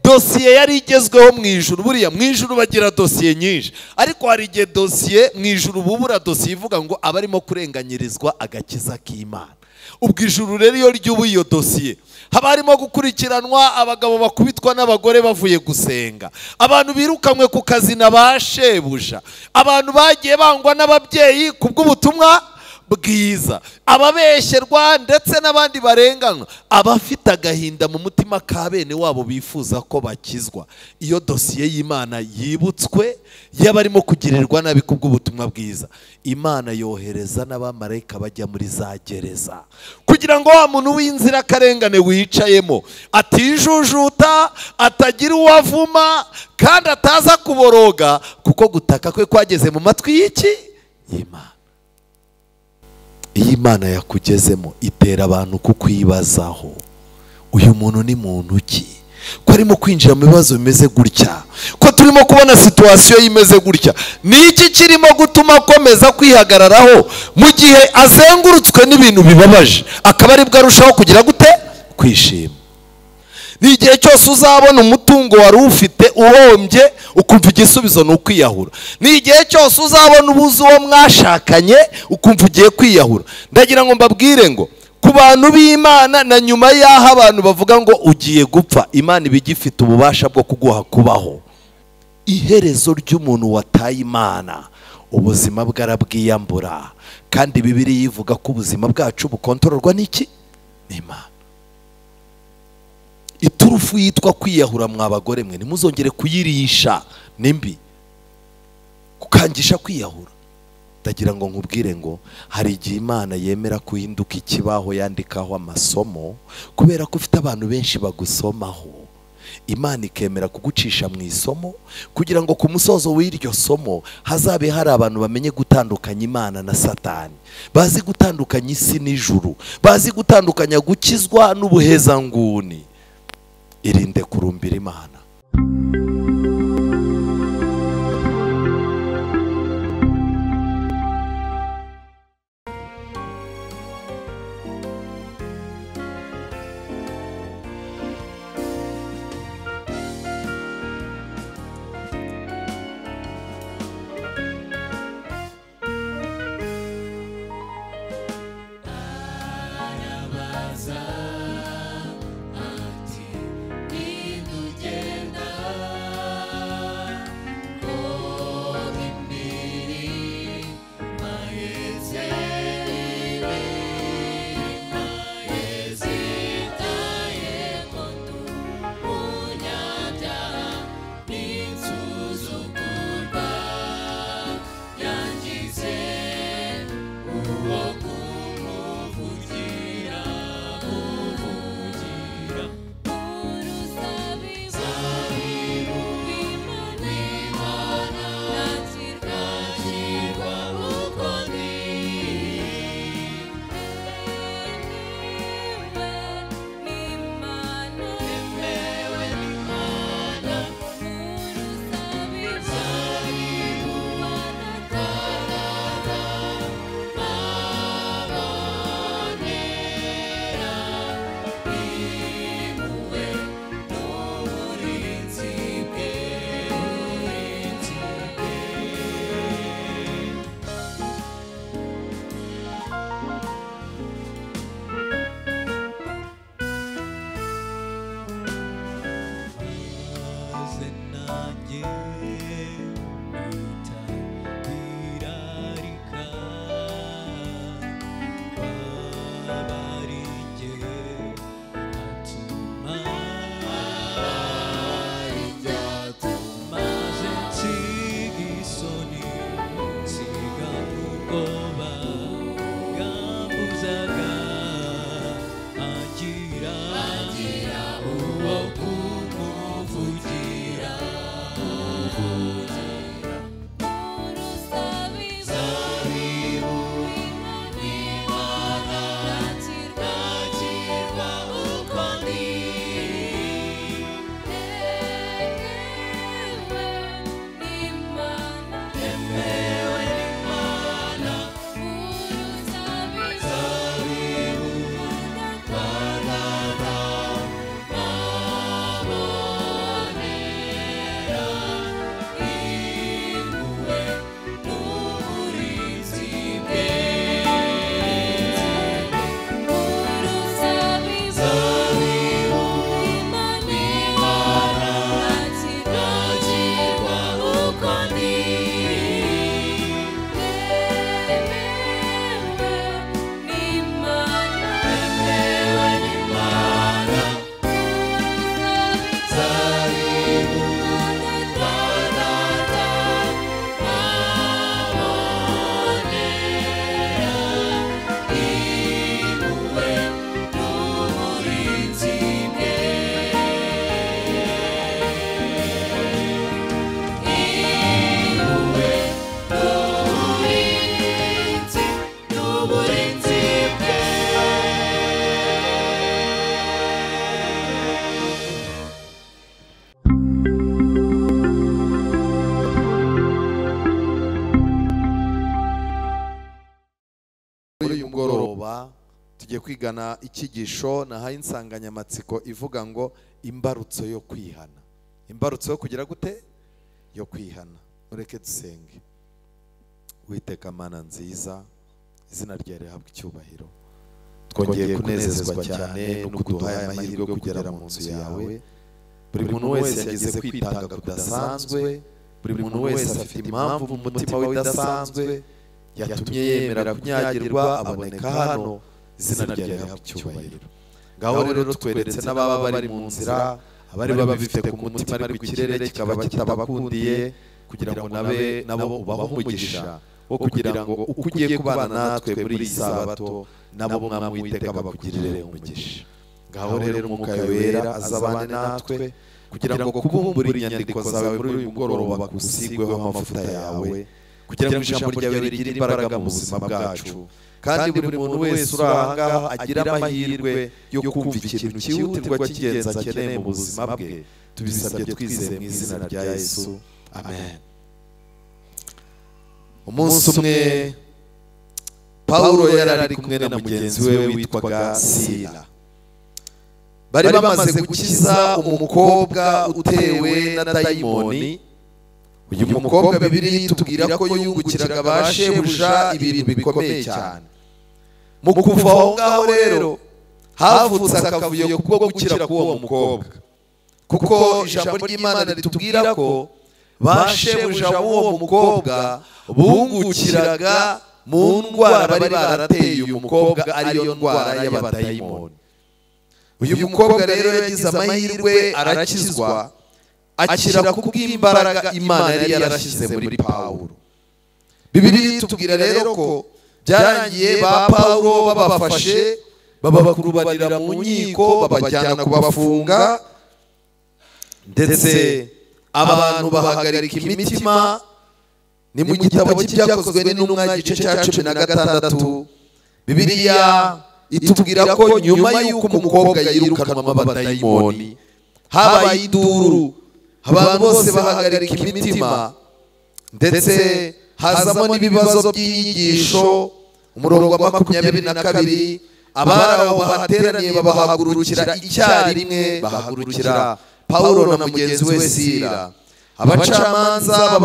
Dosiye yari igezweho mu ijuru. Buriya mu ijuru bagira dosiye nyinshi, ariko hari igihe dosiye mu ijuru bubura dosiye ivuga ngo abarimo kurenganyirizwa agakiza k'Imana. Ubwo ijuru rero iyo ryubu iyo dosiye haba harimo gukurikiranwa abagabo bakubitwa n'abagore bavuye gusenga, abantu birukanwe ku kazi na ba shebuja, abantu bagiye bangwa n'ababyeyi kubw'ubutumwa bwiza, ababeshyerwa ndetse n'abandi barenganywa, abafite agahinda mu mutima ka bene wabo bifuza ko bakizwa. Iyo dosiye y'Imana yibutswe y'abarimo kugirirwa nabi kubw'ubutumwa bwiza, Imana yohereza n'abamarayika bajya muri za gereza kugira ngo wa muntu w'inzirakarengane wicayemo atijujuta, atagira uwavuma kandi ataza kuboroga, kuko gutaka kwe kwageze mu matwi y'iki? Y'Imana. Iyo Imana yakugezemo itera abantu kukwibazaho, uyu muntu ni muntu ki? Ko arimo kwinjira mu bibazo bimeze gutya, ko turimo kubona situation imeze gutya, ni iki kirimo gutuma akomeza kwihagararaho mu gihe azengurutswe n'ibintu bibabaje, akaba aribwo arushaho kugira gute? Kwishima. Ni igihe cyose uzabona umutungo wari ufite uhombye ukumva igisubizo ni ukwiyahura. Ni igihe cyose uzabona ubuze uwo mwashakanye ukumva ugiye kwiyahura. Ndagira ngo mbabwire ngo ku bantu b'Imana na nyuma y'aho abantu bavuga ngo ugiye gupfa, Imana iba igifite ububasha bwo kuguha kubaho. Iherezo ry'umuntu wataye Imana, ubuzima bwe arabwiyambura. Kandi Bibiliya ivuga ko ubuzima bwacu bukontororwa n'iki? N'Imana. Iturufu yitwa kwiyahura mwa bagore mwe ntimuzongere kuyirisha, nimbi kukangisha kwiyahura. Ndagira ngo nkubwire ngo hari igihe Imana yemera kuhinduka ikibaho yandikaho amasomo kubera ko ufite abantu benshi bagusomaho. Imana ikemera kugucisha mu isomo kugira ngo ku musozo w'iryo somo hazabe hari abantu bamenye gutandukanya Imana na Satani, bazi gutandukanya isi n'ijuru, bazi gutandukanya gukizwa n'ubuhezanguni. Irinde kurumbira Imana. Tugiye kwigana icyigisho nahaye insanganyamatsiko ivuga ngo imbarutso yo kwihana. Imbarutso yo kugira gute? Yo kwihana. Mureke dusenge. Uwiteka Mana nziza, izina ryawe rihabwe icyubahiro. Twongeye kunezezwa cyane no kuduha amahirwe yo kugera mu nzu yawe. Buri muntu wese yagize kwitanga kudasanzwe, buri muntu wese afite impamvu mu mutima we idasanzwe yatumye yemera kunyagirwa aboneka hano. Izina ryawe rihabwe icyubahiro. Ngaho rero tweretse n'ababa bari mu nzira, abari babifite ku mutima ariko ikirere kikaba kitabakundiye, kugira ngo nabe nabo ubahe umugisha wo kugira ngo uko ugiye kubana natwe muri iyi sabato nabo Mwami Uwiteka bakugirire umugisha. Ngaho rero Umwuka Wera azabane natwe kugira ngo kubumbura inyandiko zawe muri uyu mugoroba kusigweho amavuta yawe, kugira ngo ijambo ryawe rigire imbaraga mu buzima bwacu, kandi buri muntu wese uri aha ngaha agire amahirwe yo kumva ikintu cyihutirwa cy'ingenzi akeneye mu buzima bwe. Tubisabye twizeye mu izina rya Yesu, amen. Umunsi umwe Pawulo yari ari kumwe na mugenzi we witwaga Sila. Bari bamaze gukiza umukobwa utewe na dayimoni. Uyu mukobwa Bibiliya itubwira ko yungukiraga ba shebuja ibintu bikomeye cyane. Mu kuva aho ngaho rero havutse akavuyo kubwo gukira k'uwo mukobwa, kuko ijambo ry'Imana ritubwira ko ba shebuja b'uwo mukobwa bungukiraga mu ndwara bari barateye uyu mukobwa, ariyo ndwara y'abadayimoni. Uyu mukobwa rero yagize amahirwe arakizwa, akira kubw'imbaraga Imana yari yarashyize muri Pawulo. Bibiliya itubwira rero ko byarangiye ba Pawulo babafashe, babakurubanira mu nkiko, babajyana kubafunga, ndetse abantu bahagarika imitima. Ni mu gitabo cy'Ibyakozwe n'Intumwa igice cya 16, Bibiliya itubwira ko nyuma y'uko umukobwa yirukanwa abadayimoni habaye induru, abantu bose bahagarika imitima, ndetse hazamo n'ibibazo by'inyigisho. Umurongo wa 22, abari aho bahateraniye babahagurukira icyarimwe, bahagurukira Pawulo na mugenzi we Sila. Abacamanza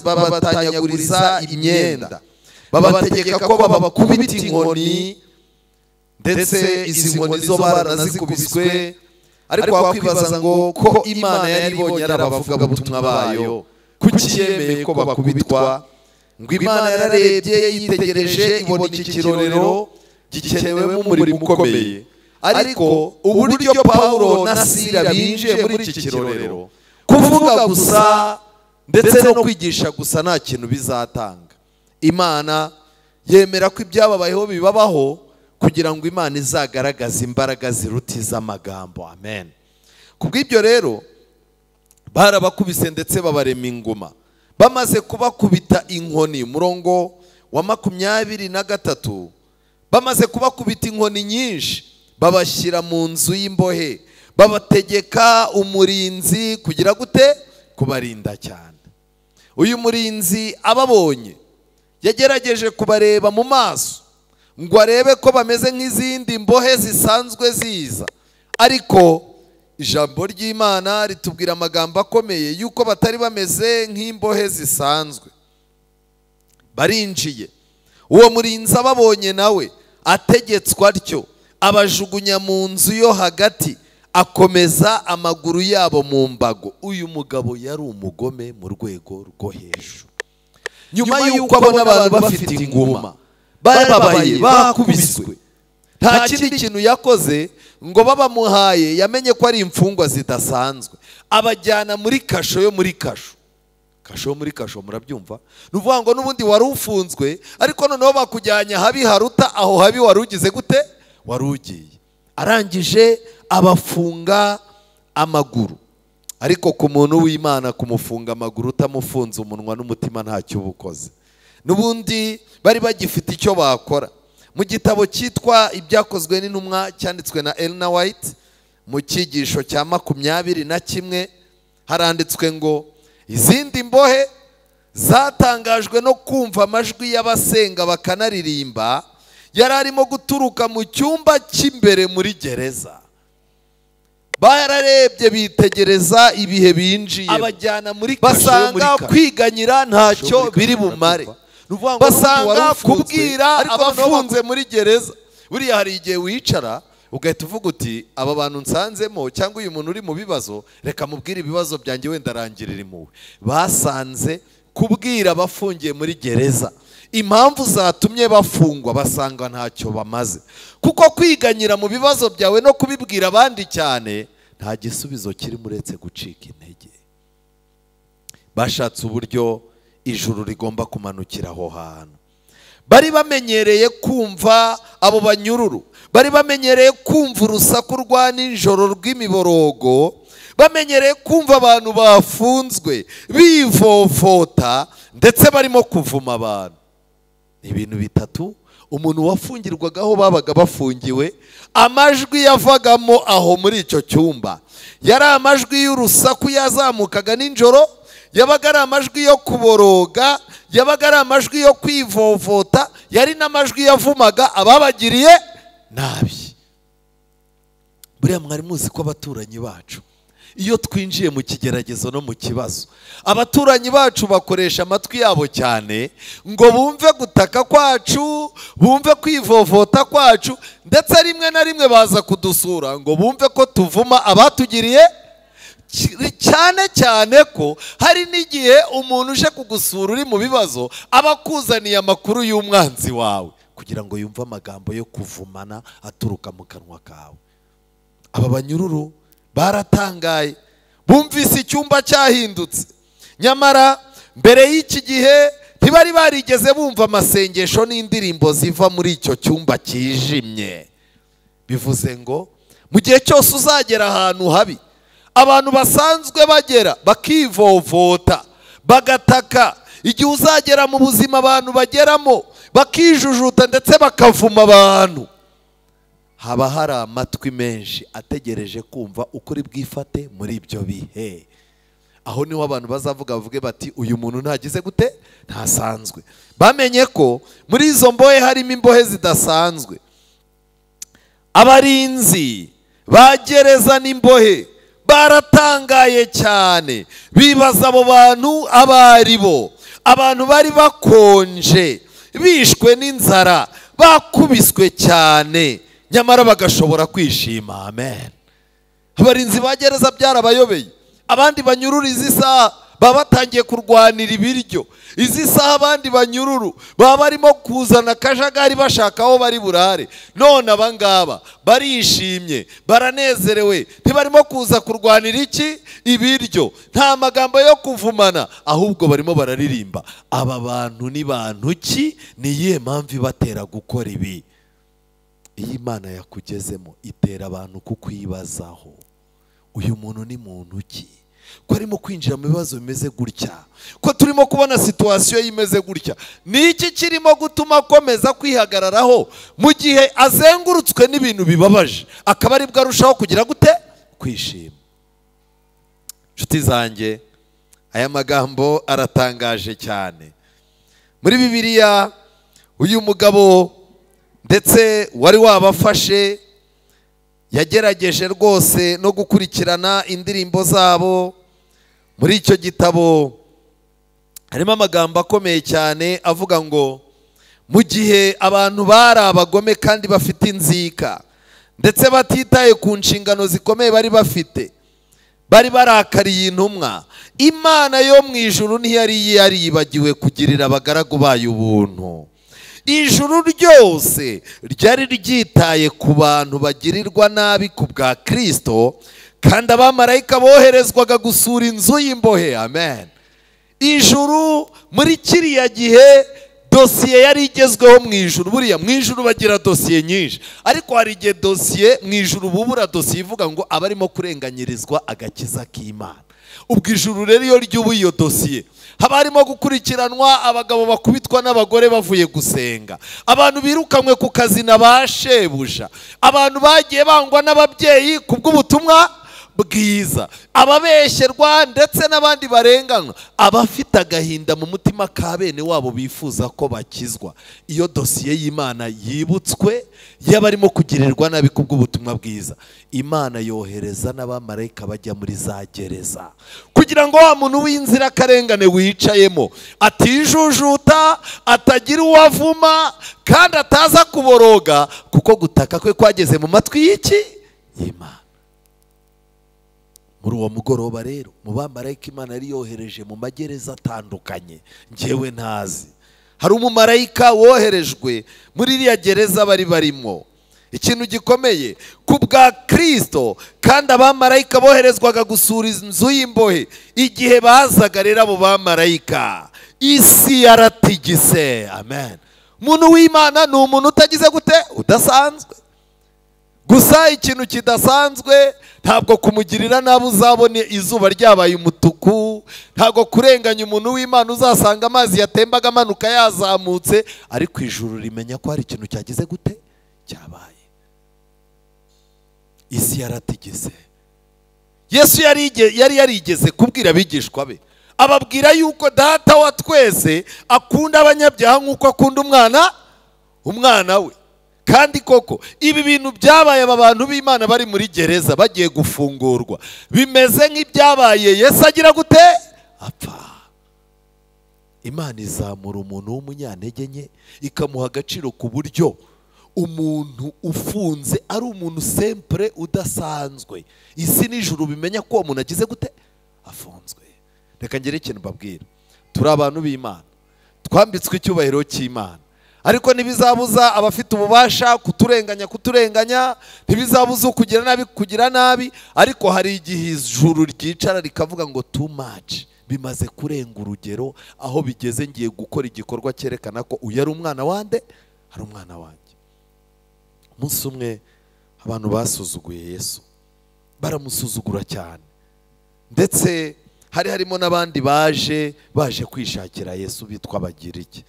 babatanyaguriza imyenda, babategeka ko babakubita inkoni, ndetse izi nkoni zo baranazikubiswe. Ariko wakwibaza ngo ko Imana yari ibonye ari abavugabutumwa bayo, kuki yemeye ko bakubitwa? Ngo Imana yararebye yitegereje ibona iki kirorero gikenewemo umurimo ukomeye. Ariko uburyo Pawulo na Sila binjiye muri iki kirorero, kuvuga gusa ndetse no kwigisha gusa nta kintu bizatanga. Imana yemera ko ibyababayeho bibabaho kugira ngo Imana izagaragaze imbaraga ziruta iz'amagambo. Amen. Kubw'ibyo rero barabakubise ndetse babarema inguma. Bamaze kubakubita inkoni, umurongo wa 23, bamaze kubakubita inkoni nyinshi, babashyira mu nzu y'imbohe, babategeka umurinzi kugira gute? Kubarinda cyane. Uyu murinzi ababonye yagerageje kubareba mu maso ngo arebe ko bameze nk'izindi mbohe zisanzwe ziza, ariko ijambo ry'Imana ritubwira amagambo akomeye yuko batari bameze nk'imbohe zisanzwe. Barinjiye, uwo murinzi ababonye nawe ategetswe atyo, abajugunya mu nzu yo hagati, akomeza amaguru yabo mu mbago. Uyu mugabo yari umugome mu rwego rwo hejuru. Nyuma y'uko abona abantu bafite inguma, bababaye, bakubiswe, nta kindi kintu yakoze ngo babamuhaye, yamenye ko ari imfungwa zidasanzwe, abajyana muri kasho yo muri kasho. Kasho yo muri kasho, murabyumva? Ni ukuvuga ngo n'ubundi wari ufunzwe, ariko noneho bakujyanye habi haruta aho habi wari ugize gute? Wari ugiye. Arangije abafunga amaguru. Ariko ku muntu w'Imana kumufunga amaguru utamufunze umunwa n'umutima ntacyo ubukoze. N'ubundi bari bagifite icyo bakora. Mu gitabo cyitwa Ibyakozwe n'Intumwa cyanditswe na Elena White, mu cyigisho cya 21 haranditswe ngo izindi mbohe zatangajwe no kumva amajwi y'abasenga bakanaririmba, Yari arimo guturuka mu cyumba cy'imbere muri gereza. Bararebye bitegereza ibihe binjiye, abajyana muri basanga kwiganyira ntacyo biri bumare, basanga kubwira abafunze muri gereza. Buriya hari igihe wicara ugahita uvuga uti aba bantu nsanzemo cyangwa uyu muntu uri mu bibazo, reka mubwire ibibazo byanjye wenda arangirira impuhwe. Basanze kubwira abafungiye muri gereza impamvu zatumye bafungwa, basanga ntacyo bamaze, kuko kwiganyira mu bibazo byawe no kubibwira abandi cyane nta gisubizo kiri muretse gucika intege. Bashatse uburyo ijuru rigomba kumanukira aho hantu. Bari bamenyereye kumva abo banyururu, bari bamenyereye kumva urusaku rwa nijoro rw'imiborogo, bamenyereye kumva abantu bafunzwe bivovota ndetse barimo kuvuma abantu. Ibintu bitatu umuntu wafungirwagaho babaga bafungiwe, amajwi yavagamo aho muri icyo cyumba yari amajwi y'urusaku yazamukaga nijoro, yabaga ari amajwi yo kuboroga, yabaga ari amajwi yo kwivovota, yari n'amajwi yavumaga ababagiriye nabi. Buriya mwari muzi ko abaturanyi bacu iyo twinjiye mu kigeragezo no mu kibazo, abaturanyi bacu bakoresha amatwi yabo cyane ngo bumve gutaka kwacu, bumve kwivovota kwacu, ndetse rimwe na rimwe baza kudusura ngo bumve ko tuvuma abatugiriye, cyane cyane ko hari n'igihe umuntu uje kugusura uri mu bibazo aba akuzaniye amakuru y'umwanzi wawe kugira ngo yumve amagambo yo kuvumana aturuka mu kanwa kawe. Aba banyururu baratangaye, bumvise icyumba cyahindutse. Nyamara mbere y'iki gihe ntibari barigeze bumva amasengesho n'indirimbo ziva muri icyo cyumba kijimye. Bivuze ngo mu gihe cyose uzagera ahantu habi abantu basanzwe bagera bakivovota bagataka, igihe uzagera mu buzima abantu bageramo bakijujuta ndetse bakavuma abantu, haba hari amatwi menshi ategereje kumva ukuri bwifate muri ibyo bihe. Aho niho abantu bazavuga bavuge bati uyu muntu ntagize gute, ntasanzwe. Bamenye ko muri izo mbohe harimo imbohe zidasanzwe. Abarinzi ba gereza n'imbohe baratangaye cyane, bibaza abo bantu abari bo. Abantu bari bakonje, bishwe n'inzara, bakubiswe cyane, nyamara bagashobora kwishima. Amen. Abarinzi ba gereza byarabayobeye. Abandi banyururu izi saha baba batangiye kurwanira ibiryo, izi saha abandi banyururu baba barimo kuzana akajagari bashaka aho bari burare. None abangaba barishimye, baranezerewe, ntibarimo kuza kurwanira iki? Ibiryo. Nta magambo yo kuvumana, ahubwo barimo bararirimba. Aba bantu ni bantu ki? Ni iyihe mpamvu ibatera gukora ibi? Iyo Imana yakugezemo itera abantu kukwibazaho, uyu muntu ni muntu ki? Ko arimo kwinjira mu bibazo bimeze gutya, ko turimo kubona situwasiyo imeze gutya, ni iki kirimo gutuma akomeza kwihagararaho mu gihe azengurutswe n'ibintu bibabaje, akaba aribwo arushaho kugira gute? Kwishima. Nshuti zanjye, aya magambo aratangaje cyane. Muri Bibiliya uyu mugabo ndetse wari wabafashe yagerageje rwose no gukurikirana indirimbo zabo. Muri icyo gitabo harimo amagambo akomeye cyane avuga ngo mu gihe abantu bari abagome kandi bafite inzika ndetse batitaye ku nshingano zikomeye bari bafite, bari barakariye intumwa, Imana yo mu ijuru ntiyari yariyibagiwe kugirira abagaragu bayo ubuntu. Ijuru ryose ryari ryitaye ku bantu bagirirwa nabi ku bwa Kristo, kandi abamarayika boherezwaga gusura inzu y'imbohe. Amen. Ijuru muri kiriya gihe dosiye yari igezweho mu ijuru. Buriya mu ijuru bagira dosiye nyinshi, ariko hari igihe dosiye mu ijuru bubura dosiye ivuga ngo abarimo kurenganyirizwa agakiza k'Imana. Ubwo ijuru rero iyo ryubu iyo dosiye haba harimo gukurikiranwa abagabo bakubitwa n'abagore bavuye gusenga, abantu birukanwe ku kazi na ba shebuja, abantu bagiye bangwa n'ababyeyi kubw'ubutumwa bwiza. Ababeshyerwa ndetse n'abandi barenganywa, abafite agahinda mu mutima ka bene wabo bifuza ko bakizwa. Iyo dosiye y'Imana yibutswe y'abarimo kugirirwa nabi kubw'ubutumwa bwiza, Imana yohereza n'abamarayika bajya muri za gereza kugira ngo wa muntu w'inzirakarengane wicayemo atijujuta, atagira uwavuma, kandi ataza kuboroga, kuko gutaka kwe kwageze mu matwi y'iki? Y'Imana. Muri uwo mugoroba rero, mu bamarayika Imana yari yohereje mu magereza atandukanye njyewe ntazi, hari umumarayika woherejwe muri iriya gereza bari barimo. Ikintu gikomeye ku bwa Kristo, kandi abamarayika boherezwaga gusura inzu y'imbohe. Igihe bazaga rero abo bamarayika, isi yaratigise. Amen. Umuntu w'Imana ni umuntu utagize gute? Udasanzwe. Gusa ikintu kidasanzwe, ntabwo kumugirira nabi uzabone izuba ryabaye umutuku, ntabwo kurenganya umuntu w'Imana uzasanga amazi yatembaga amanuka yazamutse, ariko ijuru rimenya ko hari ikintu cyagize gute? Cyabaye. Isi yaratigise. Yesu yari yarigeze kubwira abigishwa be, ababwira yuko Data wa twese akunda abanyabyaha nk'uko akunda umwana we. Kandi koko ibi bintu byabaye aba bantu b'Imana bari muri gereza bagiye gufungurwa, bimeze nk'ibyabaye Yesu agira gute? Apfa. Imana izamura umuntu w'umunyantege nke ikamuha agaciro ku buryo umuntu ufunze ari umuntu sempre udasanzwe. Isi n'ijuru bimenya ko uwo muntu agize gute? Afunzwe. Reka ngere ikintu mbabwira. Turi abantu b'Imana, twambitswe icyubahiro cy'Imana, ariko ntibizabuza abafite ububasha kuturenganya, ntibizabuza kugira nabi kugira nabi, ariko hari igihe ijuru ryicara rikavuga ngo too much, bimaze kurenga urugero, aho bigeze ngiye gukora igikorwa cyerekana ko uyu ari umwana wande, ari umwana wanjye. Umunsi umwe abantu basuzuguye Yesu, baramusuzugura cyane, ndetse hari harimo n'abandi baje kwishakira Yesu bitwa Abagiriki.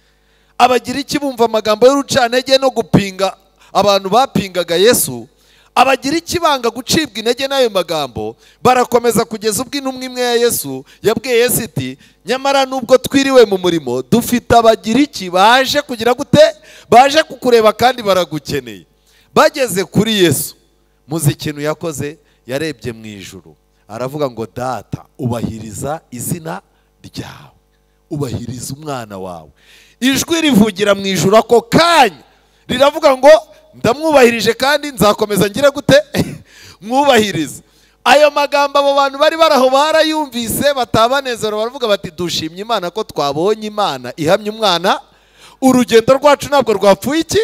Abagiriki bumva amagambo y'urucantege no gupinga abantu bapingaga Yesu. Abagiriki banga gucibwa intege n'ayo magambo, barakomeza kugeza ubwo intumwa imwe ya Yesu yabwiye Yesu iti, nyamara nubwo twiriwe mu murimo dufite Abagiriki baje kugira gute? Baje kukureba kandi baragukeneye. Bageze kuri Yesu, muzi ikintu yakoze? Yarebye mu ijuru aravuga ngo, Data, ubahiriza izina ryawe, ubahiriza umwana wawe. Ijwi rivugira mu ijuru ako kanya riravuga ngo, ndamwubahirije kandi nzakomeza ngire gute? Mwubahirize. Ayo magambo abo bantu bari baraho barayumvise batabanezero, baravuga bati, dushimye Imana ko twabonye Imana ihamye umwana, urugendo rwacu ntabwo rwapfuye iki.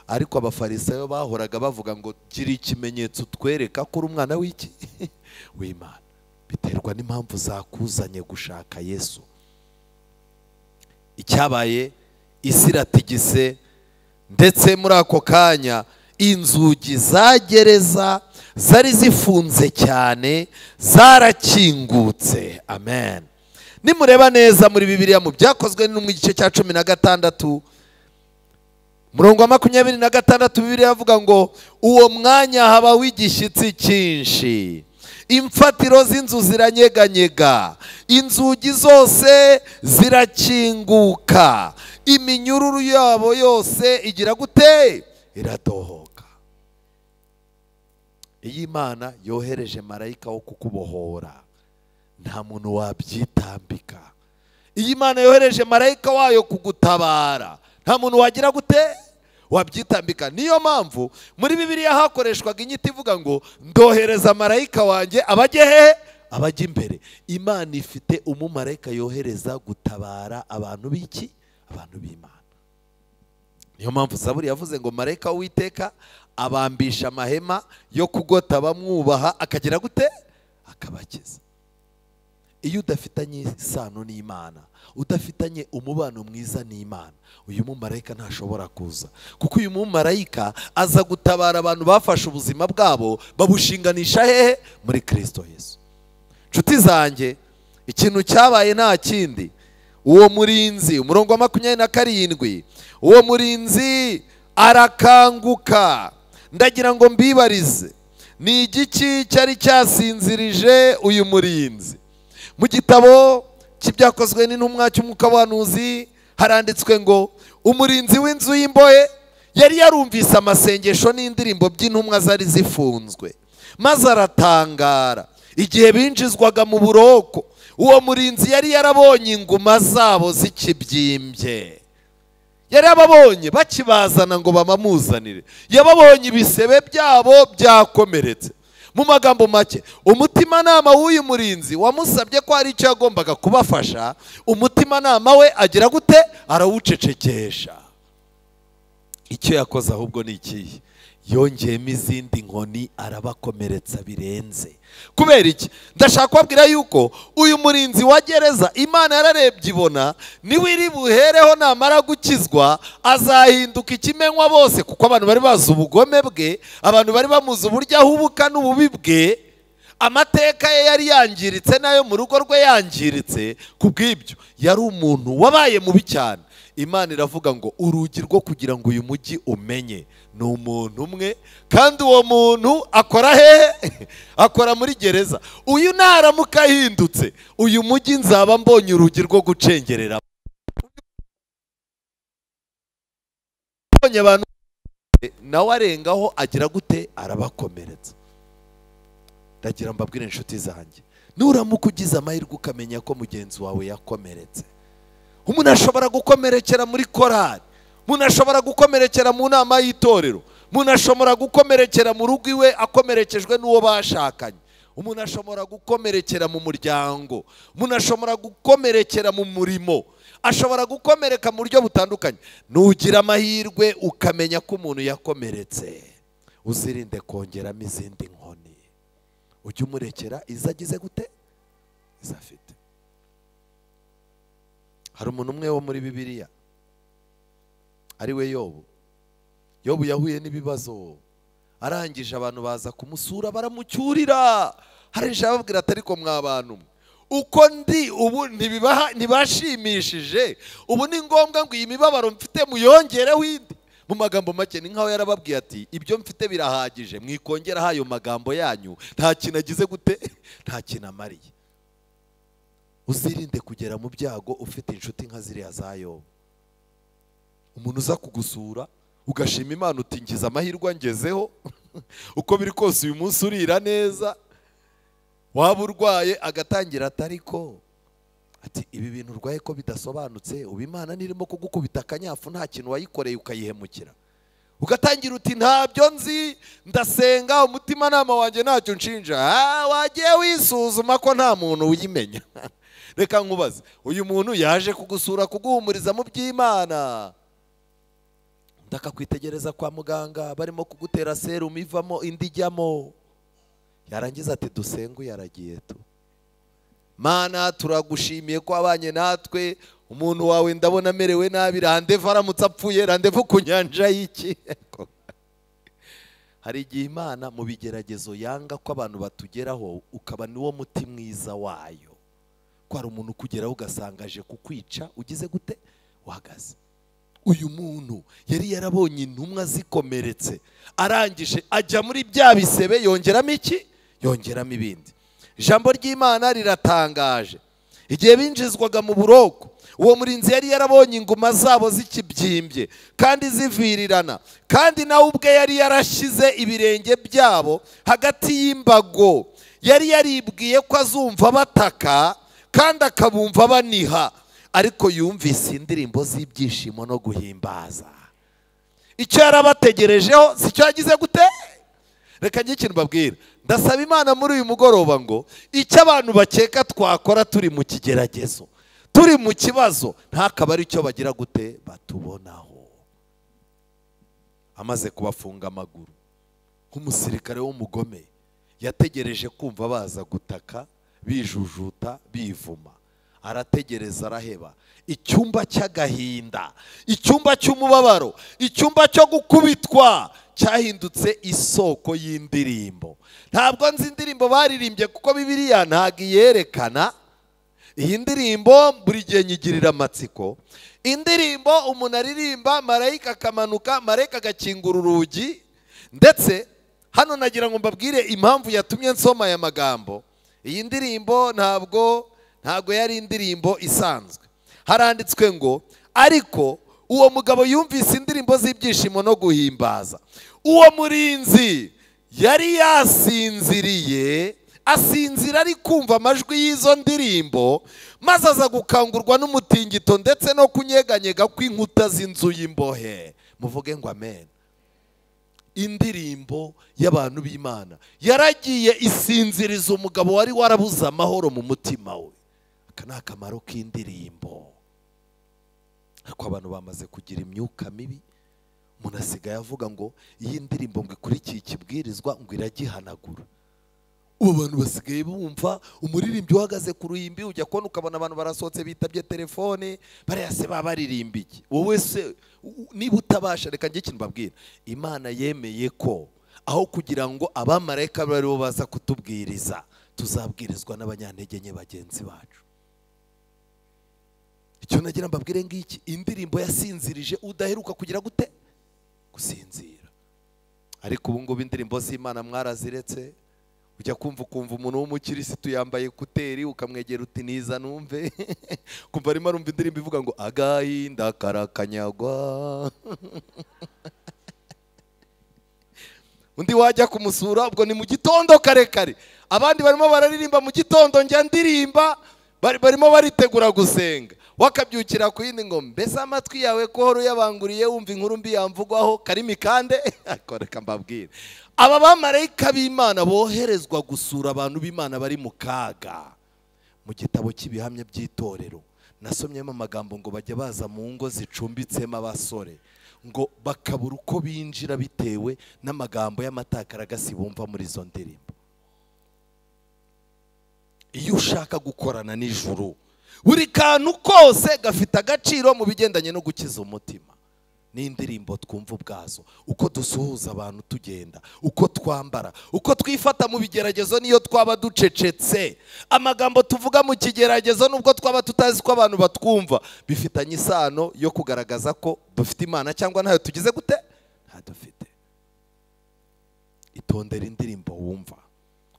Ariko abafarisayo bahoraga bavuga ngo, gira ikimenyetso twereka ko uri umwana w'iki? W'Imana. Biterwa n'impamvu zakuzanye gushaka Yesu. Icyabaye, isi iratigise, ndetse muri ako kanya inzugi za gereza zari zifunze cyane zarakingutse. Amen. Nimureba neza muri Bibiliya mu Byakozwe n'intumwa igice cya 16 murongo wa 26, Bibiliya avuga ngo, uwo mwanya habaho igishyitsi cyinshi, imfatiro z'inzu ziranyeganyega, inzugi zose zirakinguka, iminyururu yabo yose igira gute? Iradohoka. Iyi Imana yohereje marayika wo kukubohora, nta muntu wabyitambika. Iyi Imana yohereje marayika wayo kugutabara, nta muntu wagira gute? Wabyitambika. Niyo mpamvu muri Bibiliya hakoreshwaga inyito ivuga ngo, ndohereza marayika wanjye abajye he? Abajye imbere. Imana ifite umumarayika yohereza gutabara abantu b'iki? Abantu b'Imana. Niyo mpamvu Zaburi yavuze ngo, marayika w'Uwiteka abambisha amahema yo kugota bamwubaha, akagira gute? Akabakiza. Iyo udafitanye isano n'Imana, udafitanye umubano mwiza n'Imana, uyu mumarayika ntashobora kuza, kuko uyu mumarayika aza gutabara abantu bafashe ubuzima bwabo babushinganisha hehe? Muri Kristo Yesu. Nshuti zanjye, ikintu cyabaye nta kindi. Uwo murinzi, umurongo wa 27, uwo murinzi arakanguka. Ndagira ngo mbibarize, Ni igiki cyari cyasinzirije uyu murinzi? Mu gitabo cy'ibyakozwe n'intumwa cy'umwuka w'abahanuzi haranditswe ngo umurinzi w'inzu y'imbohe yari yarumvise amasengesho n'indirimbo by'intumwa zari zifunzwe, maze aratangara. Igihe binjizwaga mu buroko, uwo murinzi yari yarabonye inguma zabo zikibyimbye. Yari ababonye bakibazana ngo bamamuzanire, yababonye ibisebe byabo byakomeretse. Mu magambo make, umutimanama w'uyu murinzi wamusabye ko hari icyo yagombaga kubafasha. Umutimanama we agira gute? Arawucecekesha. Icyo yakoze ahubwo ni ikihe? Yongeyemo izindi nkoni, arabakomeretsa birenze. Kubera iki? Ndashaka kubabwira yuko uyu murinzi wa gereza Imana yararebye ibona niwe iri buhereho, namara gukizwa azahinduka ikimenywa bose, kuko abantu bari bazi ubugome bwe, abantu bari bamuzi uburyo ahubuka n'ububi bwe. Amateka ye yari yangiritse, nayo mu rugo rwe yangiritse. Kubw'ibyo yari umuntu wabaye mubi cyane. Imana iravuga ngo urugi rwo kugira ngo uyu mujyi umenye ni umuntu umwe, kandi uwo muntu akora hehe? Akora muri gereza. Uyu naramuka ahindutse, uyu mujyi nzaba mbonye urugi rwo gucengerera. Abantu nawe arengaho agira gute? Arabakomeretsa. Ndagira mbabwire inshuti zanjye, nuramuka ugize amahirwe ukamenya ko mugenzi wawe yakomeretse. Umuntu ashobora gukomerekera muri korali, umuntu ashobora gukomerekera mu nama y'itorero, umuntu ashobora gukomerekera mu rugo iwe akomerekejwe n'uwo bashakanye, umuntu ashobora gukomerekera mu muryango, umuntu ashobora gukomerekera mu murimo, ashobora gukomereka mu buryo butandukanye. Nugira amahirwe ukamenya ko umuntu yakomeretse, uzirinde kongeramo izindi nkoni, ujye umurekera izo agize gute? Izo afite. Hari umuntu umwe wo muri Bibiliya ari we Yobu. Yobu yahuye n'ibibazo, arangije abantu baza kumusura baramucyurira. Harije ababwira ati ariko mwa bantu uko ndi ubu ntibashimishije, ubu ni ngombwa ngo iyi mibabaro mfite muyongereho indi. Mu magambo make ni nkaho yarababwiye ati ibyo mfite birahagije, mwikongeraho ayo magambo yanyu, nta kintu agize gute? Nta kintu amariye. Uzirinde kugera mu byago ufite inshuti nka ziriya za Yobu. Umuntu uza kugusura ugashima Imana uti ngize amahirwe angezeho, uko biri kose uyu munsi urira neza. Waba urwaye agatangira atariko ati ibi bintu urwaye ko bidasobanutse, ubu Imana nirimo kugukubita akanyafu, nta kintu wayikoreye ukayihemukira. Ugatangira uti ntabyo nzi, ndasenga, umutimanama wanjye ntacyo nshinja. Wagiye wisuzuma ko nta muntu uyimenya. Reka nkubaze, uyu muntu yaje kugusura kuguhumuriza mu by'Imana, ndakakwitegereza kwa muganga barimo kugutera serumu ivamo indi ijyamo, yarangiza ati dusengu yaragiye tu. Mana turagushimiye ko abanye natwe, umuntu wawe ndabona amerewe nabi, randevu aramutse apfuye, randevu ku nyanja y'iki. Hari igihe Imana mu bigeragezo yanga ko abantu batugeraho, ukaba niwo muti mwiza wayo. Ko hari umuntu ukugeraho ugasanga aje kukwica, ugize gute? Uhagaze. Uyu muntu yari yarabonye intumwa zikomeretse, arangije ajya muri bya bisebe yongeramo iki? Yongeramo ibindi. Ijambo ry'Imana riratangaje. Igihe binjizwaga mu buroko, uwo murinzi yari yarabonye inguma zabo zikibyimbye kandi zivirirana, kandi nawe ubwe yari yarashize ibirenge byabo hagati y'imbago. Yari yaribwiye ko azumva bataka kandi akabumva baniha, ariko yumvise indirimbo z'ibyishimo no guhimbaza. Icyo yarabategerejeho si cyo yagize gute? Reka njye ikintu mbabwira, ndasaba Imana muri uyu mugoroba ngo icyo abantu bakeka twakora turi mu kigeragezo, turi mu kibazo, ntakaba ari cyo bagira gute batubonaho. Amaze kubafunga amaguru nk'umusirikare w'umugome, yategereje kumva baza gutaka bijujuta bivuma, arategereza araheba. Icyumba cy'agahinda, icyumba cy'umubabaro, icyumba cyo gukubitwa cyahindutse isoko y'indirimbo. Ntabwo nzi indirimbo baririmbye kuko Bibiliya ntabwo iyerekana. Iyi ndirimbo buri gihe nyigirira amatsiko. Indirimbo umuntu aririmba, marayika akamanuka, marayika agakingura urugi, ndetse Hano nagira ngo mbabwire impamvu yatumye nsoma aya magambo. Iyi ndirimbo ntabwo yari indirimbo isanzwe. Haranditswe ngo ariko uwo mugabo yumvise indirimbo z'ibyishimo no guhimbaza. Uwo murinzi yari yasinziriye, asinzira ari kumva amajwi y'izo ndirimbo, maze aza gukangurwa n'umutingito ndetse no kunyeganyega kw'inkuta z'inzu y'imbohe. Muvuge ngo amen. Indirimbo y'abantu b'Imana yaragiye isinziriza umugabo wari warabuze amahoro mu mutima we. Aka ni akamaro k'indirimbo. Ariko abantu bamaze kugira imyuka mibi, umuntu asigaye avuga ngo iyi ndirimbo ngo ikurikiye ikibwirizwa ngo iragihanagura. Ubu abantu basigaye bumva umuririmbyi uhagaze ku ruhimbi, ujya kubona ukabona abantu barasohotse bitabye telefone, bariya se baba baririmba iki? Wowe se niba utabasha, reka njye ikintu mbabwira. Imana yemeye ko aho kugira ngo abamarayika bari bo baza kutubwiriza, tuzabwirizwa n'abanyantege nke bagenzi bacu. Icyo nagira mbabwire ngiki, indirimbo yasinzirije udaheruka kugira gute? Gusinzira. Ariko ubu ngubu indirimbo z'Imana mwaraziretse. Ujya kumva ukumva umuntu w'umukirisitu yambaye kuteri, ukamwegera uti niza numve. Kumva arimo arumva indirimbo ivuga ngo agahinda karakanyagwa. Undi wajya kumusura ubwo ni mu gitondo kare kare, abandi barimo bararirimba mu gitondo, njya ndirimba barimo baritegura gusenga, wakabyukira ku yindi ngo mbese amatwi yawe ko horo yabanguriye wumva inkuru mbi yamvugwaho karimi kande. Reka mbabwire, aba bamarayika b'Imana boherezwa gusura abantu b'Imana bari mu kaga. Mu gitabo cy'ibihamya by'itorero nasomyemo amagambo ngo bajya baza mu ngo zicumbitsemo abasore, ngo bakabura uko binjira bitewe n'amagambo y'amatakaragasi bumva muri izo ndirimbo. Iyo ushaka gukorana n'ijuru, buri kantu kose gafite agaciro mu bigendanye no gukiza umutima. N'indirimbo twumva ubwazo, uko dusuhuza abantu tugenda, uko twambara, uko twifata mu bigeragezo niyo twaba ducecetse, amagambo tuvuga mu kigeragezo nubwo twaba tutazi ko abantu batwumva, bifitanye isano yo kugaragaza ko dufite Imana cyangwa ntayo tugize gute? Nta dufite. Itondera indirimbo wumva,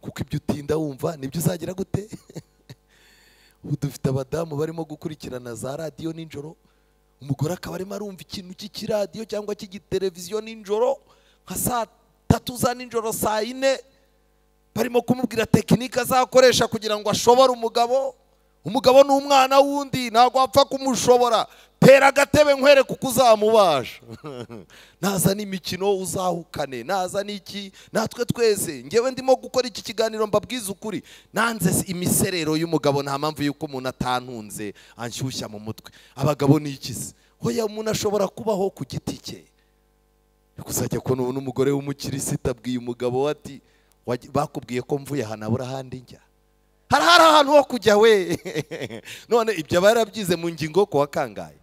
kuko ibyo utinda wumva nibyo uzagira gute? Ubu dufite abadamu barimo gukurikirana za radiyo nijoro, umugore akaba arimo arumva ikintu cy'ikiradiyo cyangwa cy'igiteleviziyo nijoro nka saa 3 za nijoro, saa 4, barimo kumubwira tekinike azakoresha kugira ngo ashobore umugabo. Umugabo ni umwana wundi, ntabwo apfa kumushobora. Tera agatebe nkwereke uko uzamubasha. Naza n'imikino uzahukane, naza n'iki, natwe twese. Ngewe ndimo gukora iki kiganiro mbabwiza ukuri, nanze imiserero y'umugabo, nta mpamvu yuko umuntu atantunze anshyushya mu mutwe. Abagabo ni iki se? Hoya umuntu ashobora kubaho ku giti cye. Kuzajya kubona ubu n'umugore w'umukirisitu abwiye umugabo ati bakubwiye ko mvuye aha nabura ahandi njya. Hari ahantu ho kujya we. None ibyo aba yarabyize mu ngingo kuwa kangahe?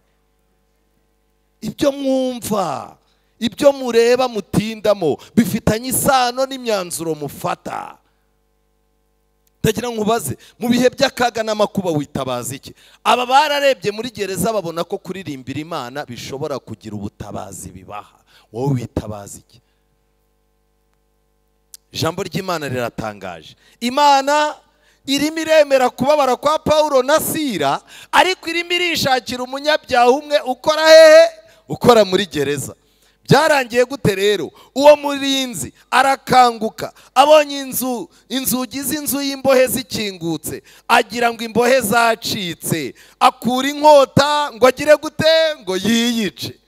Ibyo mwumva, ibyo mureba mutindamo, bifitanye isano n'imyanzuro mufata. Ndagira nkubaze, mu bihe by'akaga n'amakuba witabaza iki? Aba bararebye muri gereza babona ko kuririmbira Imana bishobora kugira ubutabazi bibaha. Wowe witabaza iki? Ijambo ry'Imana riratangaje. Imana irimo iremera kubabara kwa Paulo na Sila, ariko irimo irishakira umunyabyaha umwe ukora hehe? Ukora muri gereza. Byarangiye gute rero? Uwo murinzi arakanguka, abonye inzugi z'inzu y'imbohe zikingutse, agira ngo imbohe zacitse, akura inkota ngo agire gute? Ngo yiyice.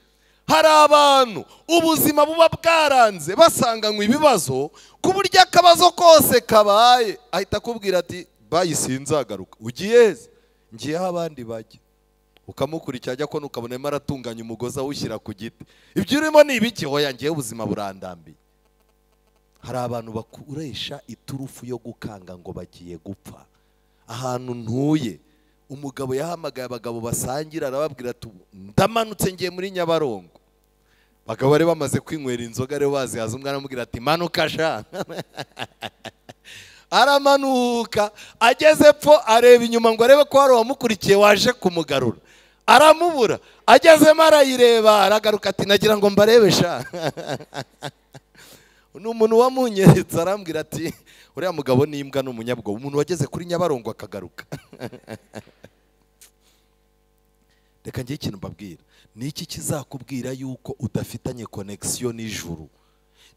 Hari abantu ubuzima buba bwaranze, basanganywe ibibazo ku buryo akabazo kose kabaye ahita akubwira ati bayisinzagaruka. Ugiye ngiye aho abandi bajya. Ukamukurikira ajya ko ukabona arimo aratunganya umugozi awushyira ku giti. Ibyo urimo ni ibiki? Hoya ngiye ubuzima burandambiye. Hari abantu bakoresha iturufu yo gukanga ngo bagiye gupfa. Ahantu ntuye, umugabo yahamagaye abagabo basangira arababwira ati ndamanutse ngiye muri Nyabarongo. Bagabo bari bamaze kwinywera inzoga rero bazihaza, umwana amubwira ati manuka sha. Aramanuka, ageze pfo areba inyuma ngo arebe ko hari uwamukurikiye waje kumugarura, aramubura. Agezemo arayireba, aragaruka ati nagira ngo mbarebe sha. Ni umuntu wamunyeretse arambwira ati uriya mugabo ni imbwa n'umunyabwoba, umuntu wageze kuri Nyabarongo akagaruka. Reka ngiye ikintu mbabwira, ni iki kizakubwira yuko udafitanye connection n'ijuru?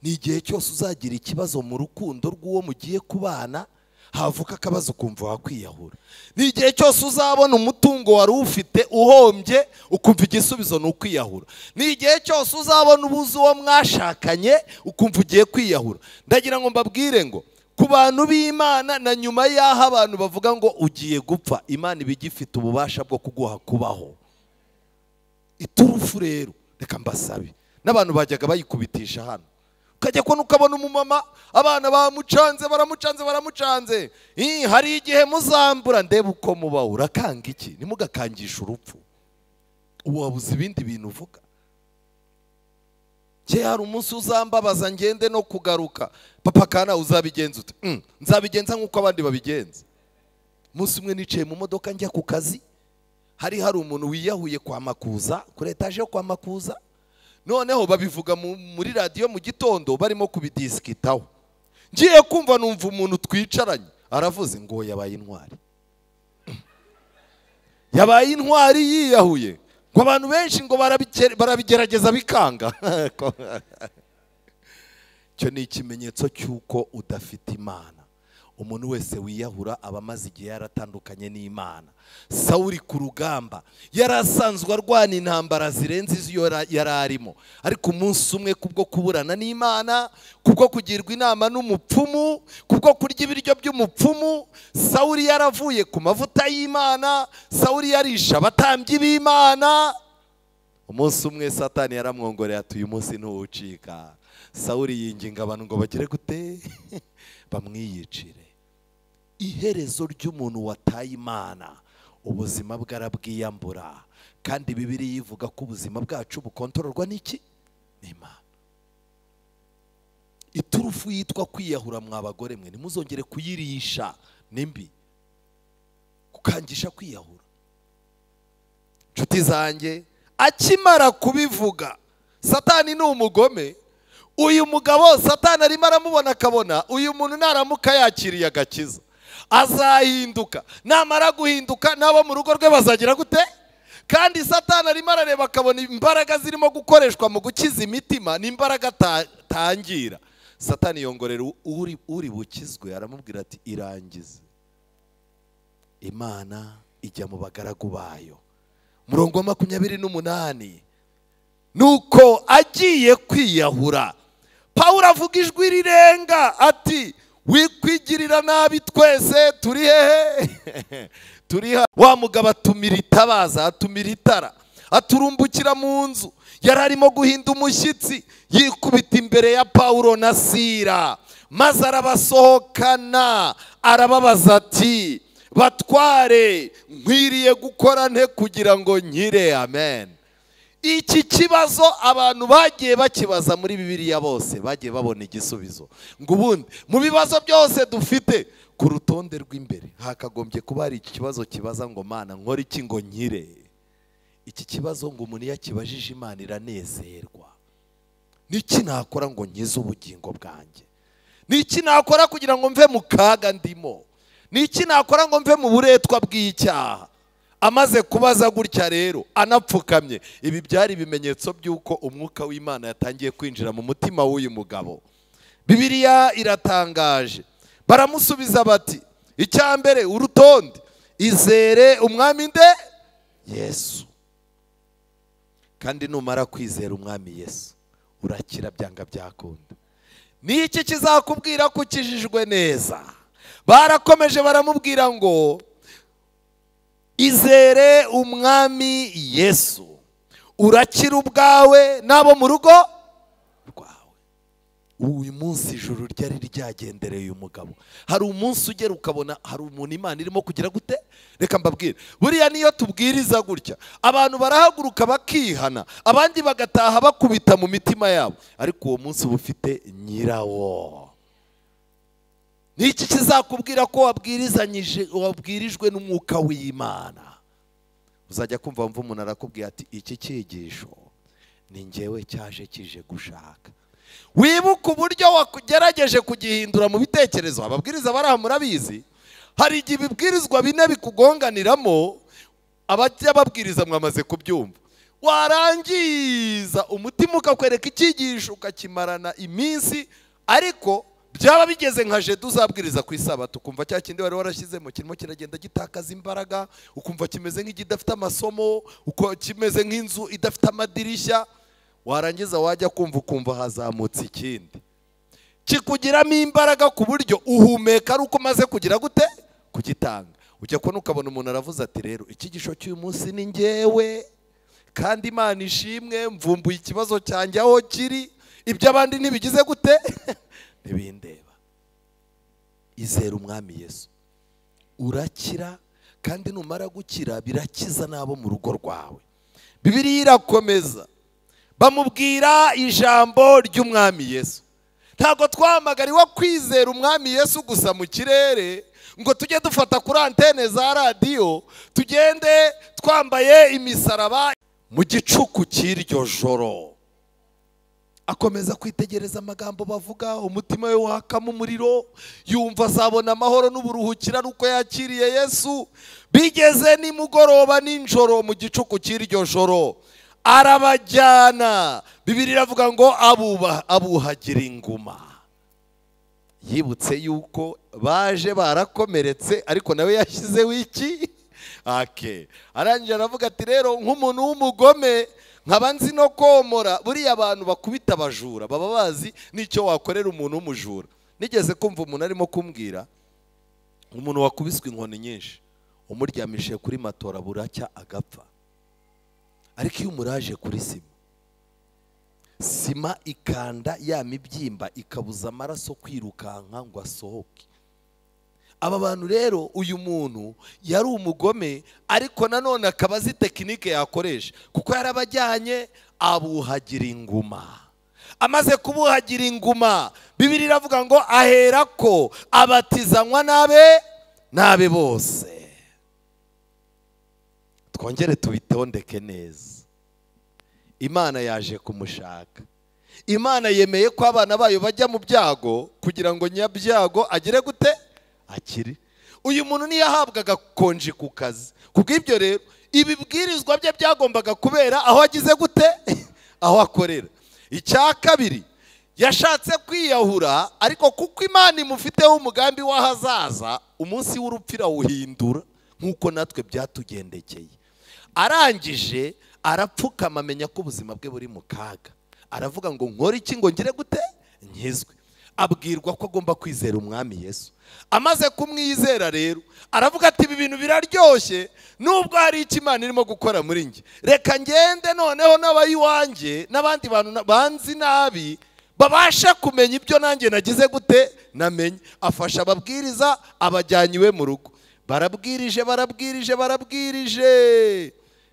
Ni igihe cyose uzagira ikibazo mu rukundo rw'uwo mugiye kubana, havuka akabazo ukumva wakwiyahura. Ni igihe cyose uzabona umutungo wari ufite uhombye ukumva igisubizo ni ukwiyahura. Ni igihe cyose uzabona ubuze uwo mwashakanye ukumva ugiye kwiyahura. Ndagira ngo mbabwire ngo ku bantu b'Imana na nyuma y'aho abantu bavuga ngo ugiye gupfa, Imana iba igifite ububasha bwo kuguha kubaho. Iturufu rero reka mbasabe, n'abantu bajyaga bayikubitisha hano, ukajya kubona ukabona umumama abana bamucanze baramucanze baramucanze, hari igihe muzambura ndebe uko muba. Urakanga iki? Ntimugakangishe urupfu, ubu wabuze ibindi bintu uvuga. Hari umunsi uzambabaza ngende no kugaruka, papa kana uzabigenza ute? Nzabigenza nk'uko abandi babigenza. Umunsi umwe nicaye mu modoka njya ku kazi, hari umuntu wiyahuye kwa Makuza, kuri etaje yo kwa Makuza. Noneho babivuga muri radiyo mu gitondo barimo kubidisikitaho. Ngiye kumva numva umuntu twicaranye aravuze ngo yabaye intwari, yabaye intwari yiyahuye, ngo abantu benshi ngo barabigerageza bikanga. Cyo ni ikimenyetso cy'uko udafite Imana. Umuntu wese wiyahura aba amaze igihe yaratandukanye n'Imana. Sawuli ku rugamba yarasanzwe arwana intambara zirenze izo yari arimo, ariko umunsi umwe kubwo kuburana n'Imana, kubwo kugirwa inama n'umupfumu, kubwo kurya ibiryo by'umupfumu, Sawuli yaravuye ku mavuta y'Imana, Sawuli yarisha abatambyi b'Imana. Umunsi umwe Satani yaramwongoreye ati uyu munsi ntuwucika. Sawuli yinginga abantu ngo bagere gute? Bamwiyicire. Iherezo ry'umuntu wataye Imana, ubuzima bwe arabwiyambura. Kandi Bibiliya ivuga ko ubuzima bwacu bukontororwa n'iki? N'Imana. Iturufu yitwa kwiyahura mwa bagore mwe, ntimuzongere kuyirisha, ni mbi. Kukangisha kwiyahura. Nshuti zanjye, akimara kubivuga, Satani ni umugome. Uyu mugabo Satani arimo aramubona akabona uyu muntu naramuka yakiriye agakiza azahinduka, namara guhinduka nabo mu rugo rwe bazagira gute? Kandi Satani arimo arareba akabona imbaraga zirimo gukoreshwa mu gukiza imitima ni imbaraga tangira. Satani yongorera uri bukizwe aramubwira ati irangize. Imana ijya mu bagaragu bayo. Murongo wa 28, nuko agiye kwiyahura, Pawulo avuga ijwi rirenga ati wikwigirira nabi twese turi hehe? Turi wa mugabo atumira itabaza, atumira itara, aturumbukira mu nzu. Yari arimo guhinda umushyitsi, yikubita imbere ya Pawulo na Sira, maze arabasohokana, arababaza ati batware, nkwiriye gukora nte kugira ngo nkire? Amen. Iki kibazo abantu bagiye bakibaza muri Bibiliya bose bagiye babona igisubizo. Ngo ubundi mu bibazo byose dufite ku rutonde rw'imbere hakagombye kuba hari iki kibazo kibaza ngo Mana nkora iki ngo nkire? Iki kibazo ngo umuntu yakibajije Imana iranezerwa. Niki nakora ngo nkize ubugingo bwanjye? Niki nakora kugira ngo mve mu kaga ndimo? Niki nakora ngo mve mu buretwa bw'icyaha? Amaze kubaza gutya rero anapfukamye, ibi byari ibimenyetso by'uko umwuka w'Imana yatangiye kwinjira mu mutima w'uyu mugabo. Bibiliya iratangaje, baramusubiza bati icya mbere urutonde, izere umwami nde? Yesu. Kandi numara kwizera umwami Yesu urakira byanga byakunda. Niki kizakubwira ko ukijijwe neza? Barakomeje baramubwira ngo izere umwami Yesu urakira ubwawe nabo mu rugo rwawe. Uyu munsi ijuru ryari ryagendereye uyu mugabo. Hari umunsi ugera ukabona hari umuntu Imana irimo kugira gute? Reka mbabwire, buriya niyo tubwiriza gutya abantu barahaguruka bakihana, abandi bagataha bakubita mu mitima yabo, ariko uwo munsi uba ufite nyirawo. Niki kizakubwira ko wabwirizanyije, wabwirijwe n'umwuka w'Imana? Uzajya kumva mva umuntu arakubwira ati iki cyigisho ni njyewe cyaje kije gushaka. Wibuke uburyo wagerageje kugihindura mu bitekerezo. Ababwiriza baraha murabizi, hari igihe ibibwirizwa bine bikugonganiramo, abajya babwiriza mwamaze kubyumva. Warangiza umutima ukakwereka icyigisho ukakimarana iminsi, ariko byaba bigeze nka jedu uzabwiriza ku isabato ukumva cya kindi wari warashyizemo kirimo kiragenda gitakaza imbaraga, ukumva kimeze nk'ikidafite amasomo, uko kimeze nk'inzu idafite amadirishya. Warangiza wajya kumva ukumva hazamutse ikindi kikugiramo imbaraga ku buryo uhumeka ari uko umaze kugira gute kugitanga. Ujya kubona ukabona umuntu aravuze ati rero icyigisho cy'uyu munsi ni njyewe, kandi Imana ishimwe mvumbuye ikibazo cyanjye aho kiri, ibyo abandi ntibigize gute ntibindeba. Izera Umwami Yesu urakira, kandi numara gukira birakiza n'abo mu rugo rwawe. Bibiliya irakomeza bamubwira ijambo ry'Umwami Yesu. Ntabwo twahamagariwe kwizera Umwami Yesu gusa mu kirere ngo tujye dufata kuri antene za radiyo tugende twambaye imisaraba. Mu gicuku cy'iryo joro akomeza kwitegereza amagambo bavuga, umutima we wakamo umuriro, yumva azabona amahoro n'uburuhukira nuko yakiriye Yesu. Bigeze nimugoroba ninjoro mu gicuku cy'iryo joro arabajyana. Bibiliya iravuga ngo abuhagira inguma. Yibutse yuko baje barakomeretse, ariko nawe yashyizeho iki ake. Arangije aravuga ati rero nk'umuntu w'umugome nkaba nzi no komora. Buriya abantu bakubita abajura baba bazi n'icyo wakorera umuntu w'umujura. Nigeze kumva umuntu arimo kumbwira umuntu wakubiswe inkoni nyinshi umuryamishije kuri matora buracya agapfa, ariko iyo umuraje kuri sima, sima ikanda ya mibyimba ikabuza amaraso kwirukanka ngo asohoke. Aba bantu rero, uyu muntu yari umugome, ariko nanone akaba azi tekinike yakoresha, kuko yarabajyanye abuhagira inguma. Amaze kubuhagira inguma, Bibiliya iravuga ngo aherako abatizanywa n'abe bose. Twongere tubitondeke neza. Imana yaje kumushaka. Imana yemeye ko abana bayo bajya mu byago kugira ngo nyabyago agere gute akiri. Uyu muntu ntiyahabwaga konji ku kazi. Kubw'ibyo rero ibibwirizwa bye byagombaga kubera aho agize gute aho akorera. Icya kabiri, yashatse kwiyahura, ariko kuko Imana imufiteho umugambi w'ahazaza, umunsi w'urupfu irawuhindura nk'uko natwe byatugendekeye. Arangije arapfukama amenya ko ubuzima bwe buri mu kaga. Aravuga ngo nkore iki ngo ngire gute nkizwe. Abwirwa ko agomba kwizera Umwami Yesu. Amaze kumwizera rero aravuga ati ibi bintu biraryoshye, nubwo hari icyo Imana irimo gukora muri njye, reka ngende noneho n'abayiwanjye n'abandi bantu banzi nabi babasha kumenya ibyo nanjye nagize gute namenye. Afasha ababwiriza, abajyanye iwe mu rugo. Barabwirije barabwirije barabwirije,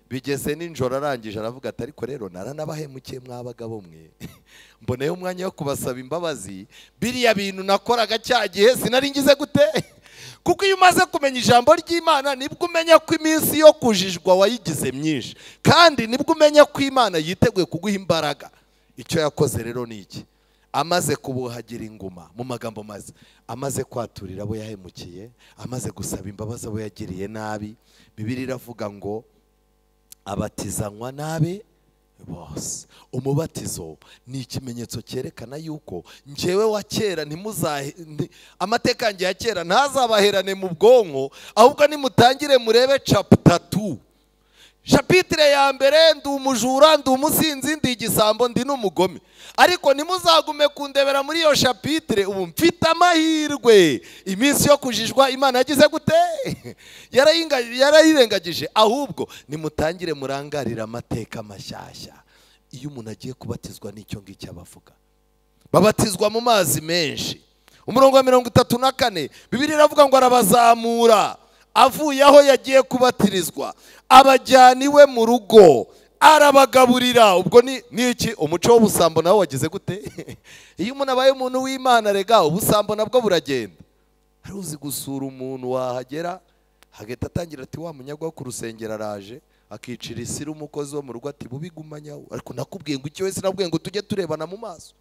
bigeze ninjoro arangije aravuga ati ariko rero naranabahemukiye mwabagabo mwe, mboneyeho umwanya wo kubasaba imbabazi, biriya bintu nakoraga cya gihe sinari ngize gute. Kuko iyo umaze kumenya ijambo ry'Imana nibwo umenya ko iminsi yo kujijwa wayigize myinshi, kandi nibwo umenya ko Imana yiteguye kuguha imbaraga. Icyo yakoze rero ni iki? Amaze kubuhagira inguma, mu magambo maze, amaze kwaturira abo yahemukiye, amaze gusaba imbabazi abo yagiriye nabi, Bibiliya iravuga ngo abatizanywa n'abe bose. Umubatizo ni ikimenyetso cyerekana yuko njyewe wa kera amateka yanjye ya kera ntazabaherane mu bwonko, ahubwo nimutangire murebe chapter 2. Chapitre ya mbere, ndi umujura, ndi umusinzi, ndi igisambo, ndi n'umugome. Ariko ntimuzagume kundebera muri iyo chapitre, ubu mfite amahirwe. Iminsi yo kujijwa Imana yagize gute? Yarayirengagije. Ahubwo nimutangire murangarira amateka mashyashya. Iyo umuntu agiye kubatizwa n'icyo ngicyo abavuga, babatizwa mu mazi menshi. Umurongo wa 34, Bibiliya iravuga ngo arabazamura avuye aho yagiye kubatirizwa, abajyana iwe mu rugo, arabagaburira. Ubwo ni iki? Umuco w'ubusambo nawo wagize gute? Iyo umuntu abaye umuntu w'Imana rega ubusambo nabwo buragenda. Hari uzi gusura umuntu wahagera hagahita atangira ati wa munyagwa wo ku rusengero araje, akicira isiri umukozi wo mu rugo ati bubigumanyaho, ariko nakubwiye ngo icyo wese nabwiye ngo tujye turebana mu maso.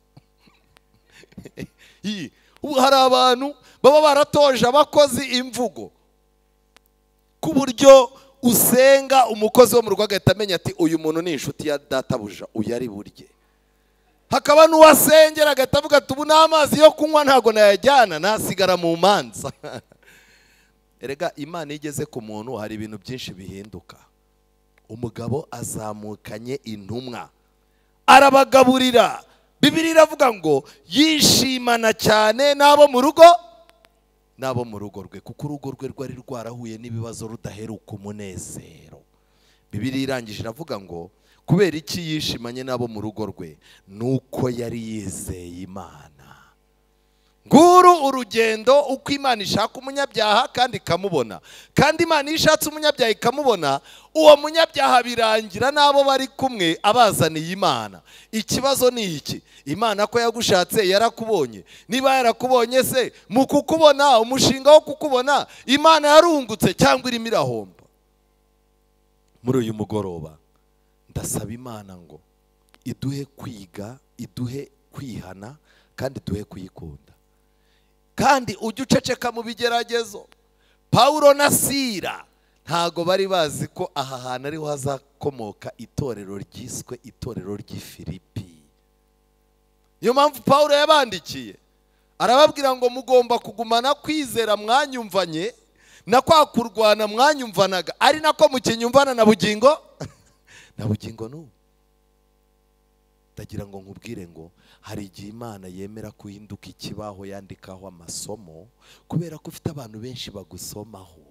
Hari abantu baba baratoje abakozi imvugo ku buryo usenga umukozi wo mu rugo agahita amenya ati uyu muntu ni inshuti ya databuja, uyu ari burye. Hakaba n'uwasengera agahita avuga ati ubu n'amazi yo kunywa ntago nayajyana, nasigara mu manza. Erega Imana igeze ku muntu hari ibintu byinshi bihinduka. Umugabo azamukanye intumwa arabagaburira. Bibiliya iravuga ngo yishimana cyane n'abo mu rugo, n'abo mu rugo rwe, kuko urugo rwe rwari rwarahuye n'ibibazo rudaheruka umunezero. Bibiliya irangije iravuga ngo kubera iki yishimanye n'abo mu rugo rwe? Nuko yari yizeye Imana. Nguru urugendo uko Imana ishaka umunyabyaha kandi ikamubona. Kandi Imana iyo ishatse umunyabyaha ikamubona, uwo munyabyaha birangira n'abo bari kumwe abazaniye Imana. Ikibazo ni iki? Imana ko yagushatse yarakubonye. Niba yarakubonye se, mu kukubona, umushinga wo kukubona, Imana yarungutse cyangwa irimo irahomba? Muri uyu mugoroba ndasaba Imana ngo iduhe kwiga, iduhe kwihana, kandi iduhe kuyikunda. Kandi ujye uceceka mu bigeragezo. Paulo na Sila ntago bari bazi ko aha hantu ariho hazakomoka itorero ryiswe itorero ry'i Filipi. Niyo mpamvu Paulo yabandikiye arababwira ngo mugomba kugumana kwizera mwanyumvanye na kwa kurwana mwanyumvanaga, ari nako mukinyumvana na bugingo na bugingo n'ubu. Ndagira ngo nkubwire ngo hari igihe Imana yemera kuhinduka ikibaho yandikaho amasomo, kubera ko ufite abantu benshi bagusomaho.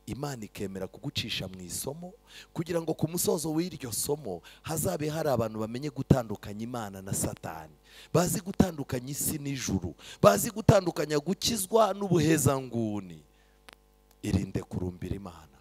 Imana ikemera kugucisha mu isomo kugira ngo ku musozo w'iryo somo hazabe hari abantu bamenye gutandukanya Imana na Satani, bazi gutandukanya isi n'ijuru, bazi gutandukanya gukizwa n'ubuhezanguni. Irinde kurumbira Imana.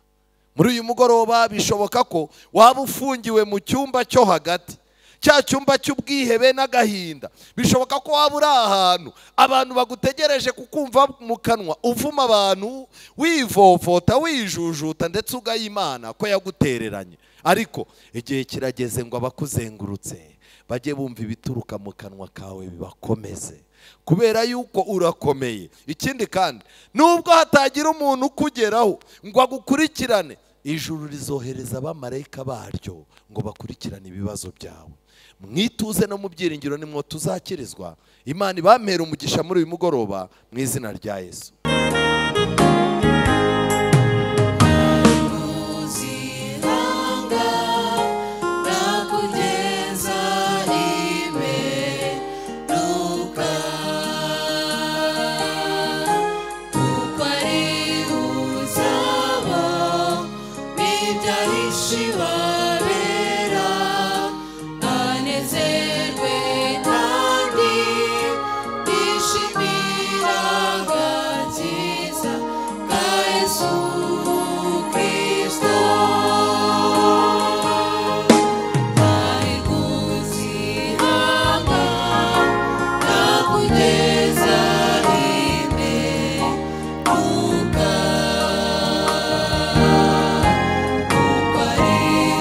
Muri uyu mugoroba bishoboka ko waba ufungiwe mu cyumba cyo hagati, cya cyumba cy'ubwihebe n'agahinda. Bishoboka ko waba uri ahantu abantu bagutegereje kukumva mu kanwa, uvuma abantu, wivovota, wijujuta, ndetse ugaya Imana ko yagutereranye. Ariko igihe kirageze ngo abakuzengurutse bajye bumva ibituruka mu kanwa kawe bibakomeze, kubera yuko urakomeye. Ikindi kandi, nubwo hatagira umuntu ukugeraho ngo agukurikirane, ijuru rizohereza abamarayika baryo ngo bakurikirane ibibazo byawe. Mwituze no mu byiringiro nimwo tuzakirizwa. Imana ibampera umugisha muri uyu mugoroba mu izina rya Yesu. Kuko ari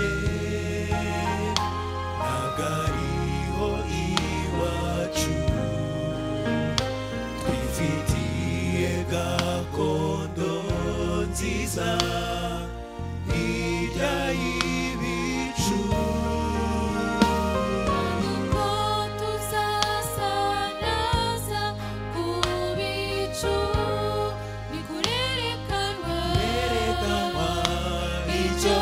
Wanjye ntabwo ariho iwacu, twifitiye gakondo nziza hirya y'ibicu. Nuko tuzasanaza ku bicu bikurerekanwa, Erekanwa icyo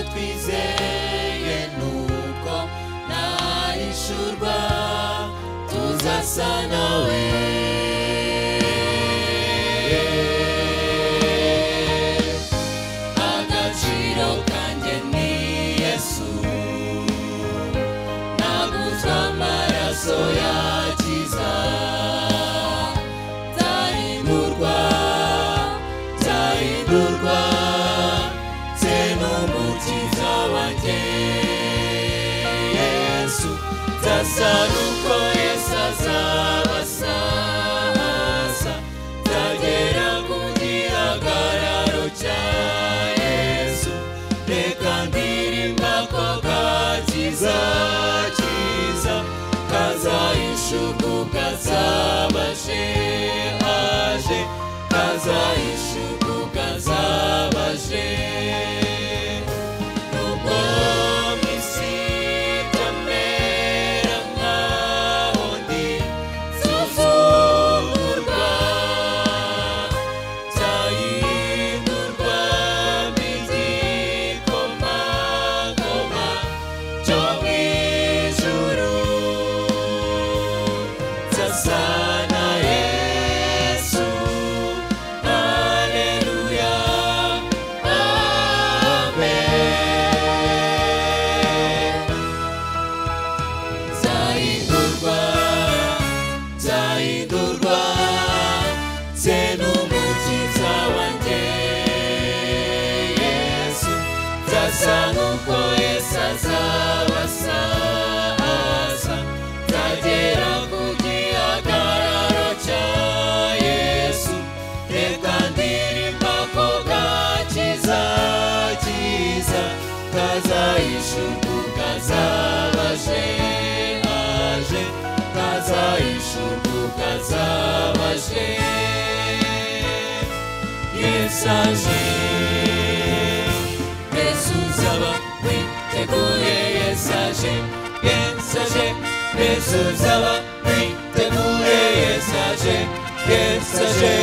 twizeye nuko nahishurwa tuzasa nawe. Agaciro kanjye ni Yesu, naguzwe amaraso yakiza, nzahindurwa, nzahindurwa nse n'umukiza wanjye Yesu, nzasa nuko Yesu azaba asa, nzagera ku gihagararo cya Yesu, reka ndirimba ko gakiza kiza kazahishurwa ukazaba aje aje, kazahishurwa ukazaba aje. Nubwo mu isi itamera nkaho ndi nsuzugurwa, nzahindurwa igikomangoma cyo mu ijuru, nzasa na Yesu, haleluya, amen. Nzahindurwa, nzahindurwa nse n'umukiza wanjye Yesu, nzasa nk'uko Yesu azaba asa, nzagera ku gihagararo cya Yesu, reka ndirimba ko gakiza kiza kazahishurwa ukazaba aje aje, kazahishurwa ukazaba aje. Yesu aje, Yesu uzaba witeguye, Yesu aje, Yesu aje, Yesu uzaba witeguye, Yesu aje, Yesu aje.